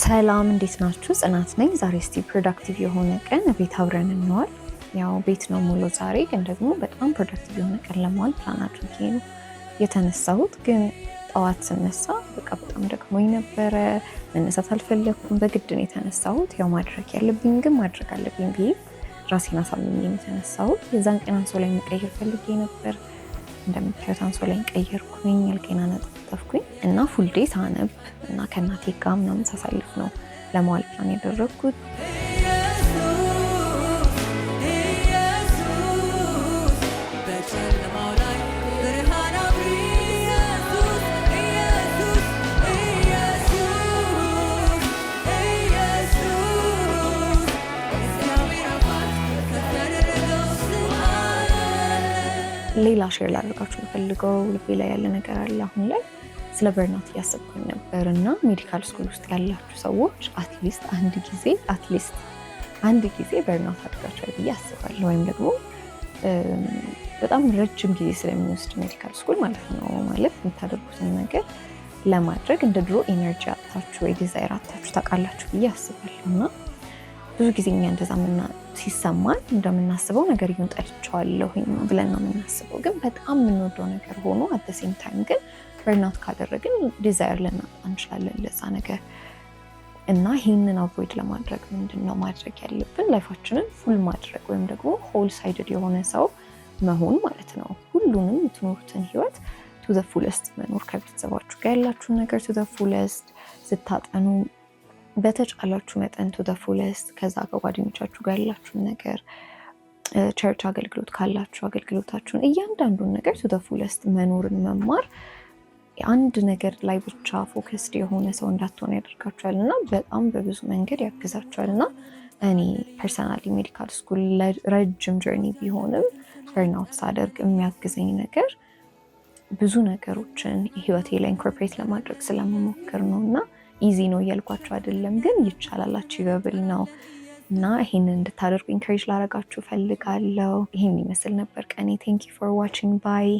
ሰላም፣ እንዴት ናችሁ? ጽናት ነኝ። ዛሬ እስቲ productive የሆነ ቀን ቤት አብረን እንዋል። ያው ቤት ነው ሙሉ ዛሬ፣ ግን ደግሞ በጣም productive የሆነ ቀን ለመዋል ፕላን አድርጌ ነው የተነሳሁት። ግን ጠዋት ስነሳ በቃ በጣም ደክሞኝ ነበረ። መነሳት አልፈለግኩም። በግድ ነው የተነሳሁት። ያው ማድረግ ያለብኝ ግን ማድረግ አለብኝ ብዬ ራሴን አሳምኜ ነው የተነሳሁት። የዛን ቀን አንሶላዬን መቀየር ፈልጌ ነበር። እንደምታዩት አንሶላዬን ቀየርኩኝ፣ አልጋዬን አነጣጠፍኩኝ እና full day ሳነብ እና ከእናቴ ጋር ምናምን ሳሳልፍ ነው ለመዋል ፕላን ያደረግኩት። ኢየሱስ ኢየሱስ በጨለማው ላይ ብርሃን አብሪ፣ ኢየሱስ ኢየሱስ ኢየሱስ ኢየሱስ እግዚአብሔር አባት ከፍ ያደረገው ስም አለ። ሌላ share ላደርጋችሁ የምፈልገው ልቤ ላይ ያለ ነገር አለ። አሁን ላይ ስለ burnout እያሰብኩኝ ነበር እና medical school ውስጥ ያላችሁ ሰዎች at least አንድ ጊዜ burnout አድርጋችኋል ብዬ አስባለሁ። ወይም ደግሞ በጣም ረጅም ጊዜ ስለሚወስድ medical school ማለት ነው፣ ማለት የምታደርጉትን ነገር ለማድረግ እንደ ድሮ energy አጥታችሁ ወይ desire አጥታችሁ ታውቃላችሁ ብዬ አስባለሁ። እና ብዙ ጊዜ እኛ እንደዛ ሲሰማን እንደምናስበው ነገርየውን ጠልቼዋለሁኝ ብለን ነው የምናስበው። ግን በጣም የምንወደው ነገር ሆኖ at same time ግን burnout ካደረግን desire ልናጣ እንችላለን ለዛ ነገር። እና ይህንን avoid ለማድረግ ምንድን ነው ማድረግ ያለብን? Life ኣችንን full ማድረግ ወይም ደግሞ whole sided የሆነ ሰው መሆን ማለት ነው። ሁሉንም የምትኖሩትን ህይወት to the fullest መኖር፣ ከቤተሰባችሁ ጋር ያላችሁን ነገር to the fullest፣ ስታጠኑ በተቻላችሁ መጠን to the fullest፣ ከዛ ከጓደኞቻችሁ ጋር ያላችሁን ነገር፣ church አገልግሎት ካላችሁ አገልግሎታችሁን፣ እያንዳንዱን ነገር to the fullest መኖርን መማር አንድ ነገር ላይ ብቻ focused የሆነ ሰው እንዳትሆን ያደርጋችኋል እና በጣም በብዙ መንገድ ያግዛችኋል። እና እኔ personally medical school ረጅም journey ቢሆንም burnout ሳደርግ የሚያግዘኝ ነገር ብዙ ነገሮችን ህይወቴ ላይ incorporate ለማድረግ ስለምሞክር ነው። እና easy ነው እያልኳችሁ አይደለም፣ ግን ይቻላል፣ achievable ነው። እና ይሄንን እንድታደርጉ encourage ላረጋችሁ ፈልጋለሁ። ይሄን ይመስል ነበር ቀኔ። Thank you for watching, bye.